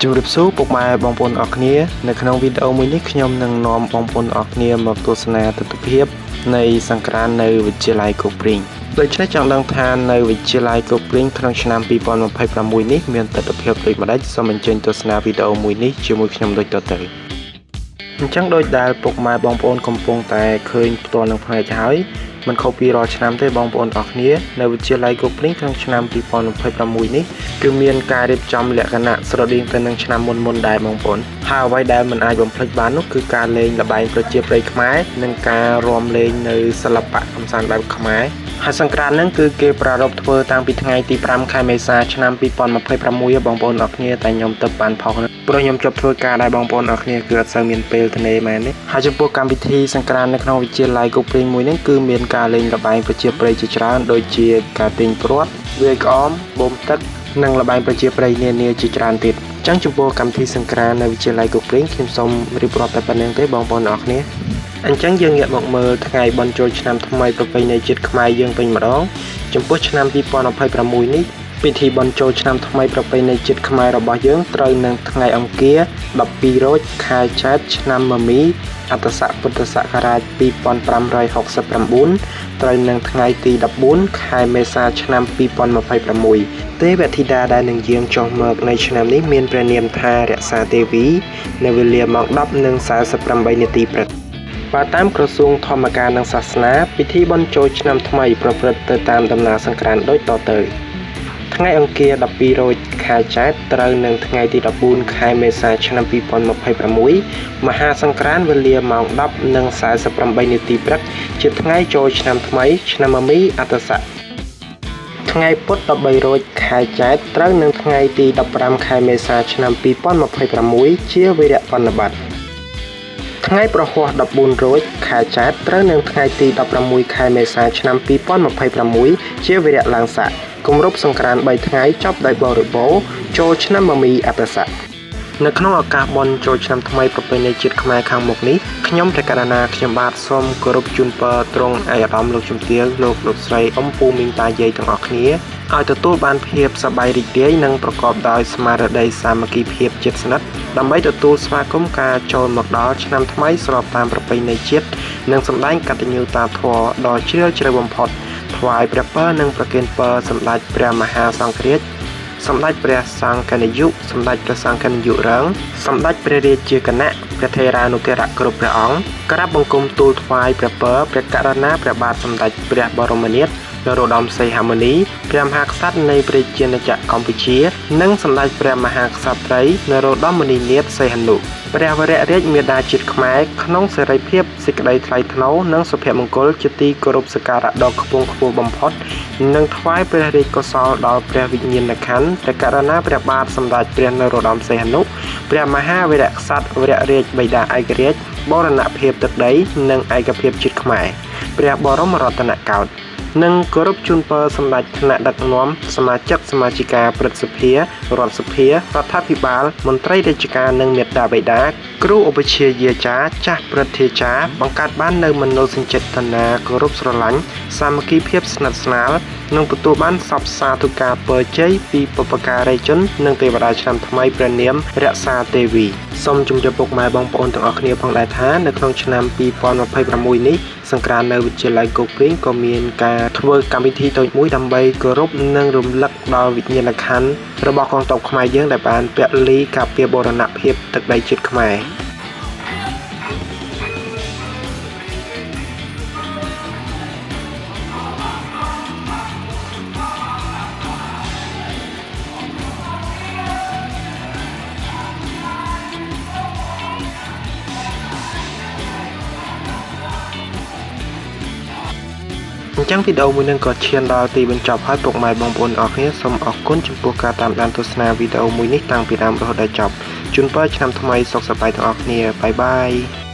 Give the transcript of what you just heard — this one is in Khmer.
ជំរាបសួរពុកម៉ែបងប្អូនអរគ្នានៅក្នុងវីដេអូមួយនេះខ្ញុំនឹងនាំបងប្អូនអរគ្នាមកទស្សនាទិដ្ឋភាពនៃសង្ក្រាន្តនៅវិទ្យាល័យគោកព្រីងដូច្នេះចង់ដឹងថានៅវិទ្យាល័យគោកព្រីងក្នុងឆ្នាំ2026នេះមានទិដ្ឋភាពដូចម្តេចសូមអញ្ជើញទស្សនាវីដេអូមួយនេះជាមួយខ្ញុំដូចតទៅអញ្ចឹងដូចដែលពុកម៉ែបងប្អូនកំពុងតែឃើញផ្ទាល់នឹងភ្នែកហើយមិនខុសពីរាល់ឆ្នាំទេបងប្អូនអរគ្នានៅវិទ្យាល័យគោកព្រីងក្នុងឆ្នាំ2026នេះគឺមានការរៀបចំលក្ខណៈស្រដៀងទៅនឹងឆ្នាំមុនៗដែរបងប្អូនហើយអ្វីដែលមិនអាចបំភ្លេចបាននោះគឺការលេងល្បែងប្រជាប្រិយខ្មែរនិងការរាំលេងនៅសិល្បៈកម្សាន្តបែបខ្មែរហើយសង្ក្រាន្តហ្នឹងគឺគេប្រារព្ធធ្វើតាំងពីថ្ងៃទី5ខែមេសាឆ្នាំ2026បងប្អូនអរគ្នាតែខ្ញុំទៅបានផុសហ្នឹងព្រោះខ្ញុំជប់ធ្វើការដែរបងប្អូនអរគ្នាគឺអត់សូវមានពេលទំនេរមែនទេហើយចំពោះកម្មវិធីសង្ក្រាន្តនៅក្នុងវិទ្យាល័យគោកព្រីងមួយហ្នឹងគឺមានការលេងល្បែងប្រជាប្រិយជាច្រើនដូចជាការទាញព្រ័ត្រវាយក្អមបូមទឹកនិងល្បែងប្រជាប្រិយនានាជាច្រើនទៀតអញ្ចឹងចំពោះកម្មវិធីសង្ក្រាន្តនៅវិទ្យាល័យគោកព្រីងខ្ញុំសូមរៀបរាប់តែប៉ុណ្្នឹងទេបងប្អូនអរគ្នាអញ្ចឹងយើងងាកមកមើលថ្ងៃបុណ្យចូលឆ្នាំថ្មីប្រពៃណីជាតិខ្មែរយើងវិញម្ដងចំពោះឆ្នាំ2026នេះពិធីបុណ្យចូលឆ្នាំថ្មីប្រពៃណីជាតិខ្មែររបស់យើងត្រូវនឹងថ្ងៃអង្គារ12រោចខែចែត្រឆ្នាំមមីអត្តស័កពុទ្ធសករាជ2569ត្រូវនឹងថ្ងៃទី14ខែមេសាឆ្នាំ2026ទេវធីតាដែលនឹងយាងចុះមកនៃឆ្នាំនេះមានព្រះនាមថារក្សាទេវីនៅវេលាម៉ោង10:48នាទីព្រឹកបើតាមក្រសួងធម្មការនិងសាសនាពិធីបុណ្យចូលឆ្នាំថ្មីប្រព្រឹត្តទៅតាមដំណើរសង្ក្រាន្តដូចតទៅថ្ងៃអង្គារ12រោចខែចែត្រត្រូវនឹងថ្ងៃទី14ខែមេសាឆ្នាំ2026មហាសង្ក្រាន្តវេលាម៉ោង10:48នាទីព្រឹកជាថ្ងៃចូលឆ្នាំថ្មីឆ្នាំមមីអត្តស័កថ្ងៃពុធ13រោចខែចែត្រត្រូវនឹងថ្ងៃទី15ខែមេសាឆ្នាំ2026ជាវីរៈបណ្ឌបត្តិថ្ងៃប្រហ័ស14រោចខែចែត្រត្រូវនឹងថ្ងៃទី16ខែមេសាឆ្នាំ2026ជាវីរៈឡើងស័កគម្រប់សង្ក្រាន្ត3ថ្ងៃចប់ដោយបរិបូរណ៍ចូលឆ្នាំមមីអត្តស័កនៅក្នុងឱកាសបុណ្យចូលឆ្នាំថ្មីប្រពៃណីជាតិខ្មែរខាងមុខនេះខ្ញុំព្រះករុណាខ្ញុំបាទសូមគោរពជូនពរទ្រង់ឯកឧត្តមលោកជំទាវលោកលោកស្រីអ៊ំពូមីងតាយាយទាំងអស់គ្នាឲ្យទទួលបានភាពសប្បាយរីករាយនិងប្រកបដោយស្មារតីសាមគ្គីភាពជិតស្និទ្ធដើម្បីទទួលស្វាគមន៍ការចូលមកដល់ឆ្នាំថ្មីស្របតាមប្រពៃណីជាតិនិងសម្ដែងកតញ្ញូតាធម៌ដ៏ជ្រាលជ្រៅបំផុតថ្វាយព្រះពរនិងប្រគេនពរសម្ដេចព្រះមហាសង្ឃរាជសម្ដេចព្រះសង្ឃនាយកសម្ដេចព្រះសង្ឃនាយករងសម្ដេចព្រះរាជាគណៈព្រះថេរានុថេរៈគ្រប់ព្រះអង្គក្រាបបង្គំទូលថ្វាយព្រះពរព្រះករុណាព្រះបាទសម្ដេចព្រះបរមនាថនរោត្តមសីហមុនីព្រះមហាក្សត្រនៃព្រះរាជាណាចក្រកម្ពុជានិងសម្ដេចព្រះមហាក្សត្រីនរោត្តមមុនីនាថសីហនុព្រះវររាជមាតាជាតិខ្មែរក្នុងសេរីភាពសេចក្តីថ្លៃថ្នូរនិងសុភមង្គលជាទីគោរពសក្ការៈដ៏ខ្ពង់ខ្ពស់បំផុតនិងថ្វាយព្រះរាជកុសលដល់ព្រះវិញ្ញាណក្ខន្ធព្រះករុណាព្រះបាទសម្ដេចព្រះនរោត្តមសីហនុព្រះមហាវីរក្សត្រវររាជបិតាឯករាជ្យបូរណភាពទឹកដីនិងឯកភាពជាតិខ្មែរព្រះបរមរតនកោដ្ឋនិងគោរពជូនពរសម្ដេចថ្នាក់ដឹកនាំសមាជិកសមាជិកាព្រឹទ្ធសភារដ្ឋសភារដ្ឋាភិបាលមន្ត្រីរាជការនិងមេត្តាបិតាគ្រូឧបជ្ឈាយាចារ្យចាស់ព្រឹទ្ធាចារ្យបង្កើតបាននូវមនោសញ្ចេតនាគោរពស្រឡាញ់សាមគ្គីភាពស្និទ្ធស្នាលនិងទទួលបានសព្ទសាធុការពរជ័យពីបុព្វការីជននិងទេវតាឆ្នាំថ្មីព្រះនាមរក្សាទេវីសូមជម្រាបពុកម៉ែបងប្អូនទាំងអស់គ្នាផងដែរថានៅក្នុងឆ្នាំ2026នេះសង្ក្រាន្តនៅវិទ្យាល័យគោកព្រីងក៏មានការធ្វើកម្មវិធីតូចមួយដើម្បីគោរពនិងរំលឹកដល់វិញ្ញាណក្ខន្ធរបស់កងទ័ពខ្មែរយើងដែលបានពលីការពារបូរណភាពទឹកដីជាតិខ្មែរអញ្ចឹងវីដេអូមួយនឹងក៏ឈានដល់ទីបញ្ចប់ហើយពុកម៉ែបងប្អូនអរគ្នាសូមអរគុណចំពោះការតាមដានទស្សនាវីដេអូមួយនេះតាំងពីដើមរហូតដល់ចប់ជូនពរឆ្នាំថ្មីសុខសប្បាយទាំងអស់គ្នាbye bye.